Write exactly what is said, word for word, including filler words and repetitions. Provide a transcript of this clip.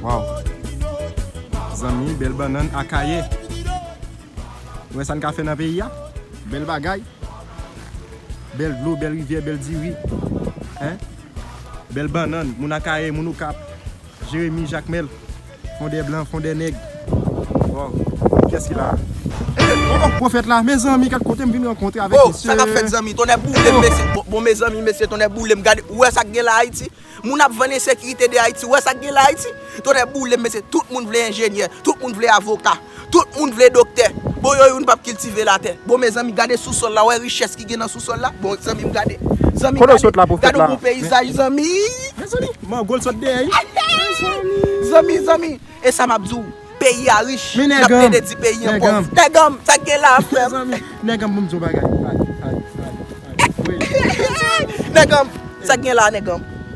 Waw. Zanmi, bèl bannann Akayè. Ou wè sa n ka fè nan peyi a? Bèl bagay. Bèl dlo, bèl rivyè, bèl diri. Hein? Bèl bannann, moun Akayè, moun Okap. Jeremi Jakmèl. Fondè blan, fondè nèg. Waw. Kiyès ki la? Eh, oh, oh, pwofèt la, mezanmi, gad kote m vin rankontre avèk misye. Oh, sa k ap fèt, zanmi? Tonnè boule m, mesye. Bon, bon, mezanmi, mesye, tonnè boule m. Gade, ou wè sa k gen la Ayiti? Moun ap vann ensekirite de Ayiti. Ou wè sa k gen la Ayiti? Tonnè boule m, mesye. Tout moun vle enjenyè. Tout moun vle avoka. Tout moun vle doktè. Bon, yo youn p ap kiltive latè. Bon, mezanmi, gade sousòl la. Ou wè richès ki gen nan sousòl la? Bon, zanmi m, gade. Zanmi, gade. Kote w sot la, pwofèt la? Gade yon bon peyizaj, zanmi. Mezanmi, mango l sot dèyè, wi. Zanmi, zanmi. E sa m ap di w, peyi a rich, n ap plede di peyi an pòv. Nèg an m, sa k gen la, frè m? Mezanmi, nèg an m, pou m di w bagay. Ay, ay, ay, ay. Nèg an m, sa k gen la, nèg an m?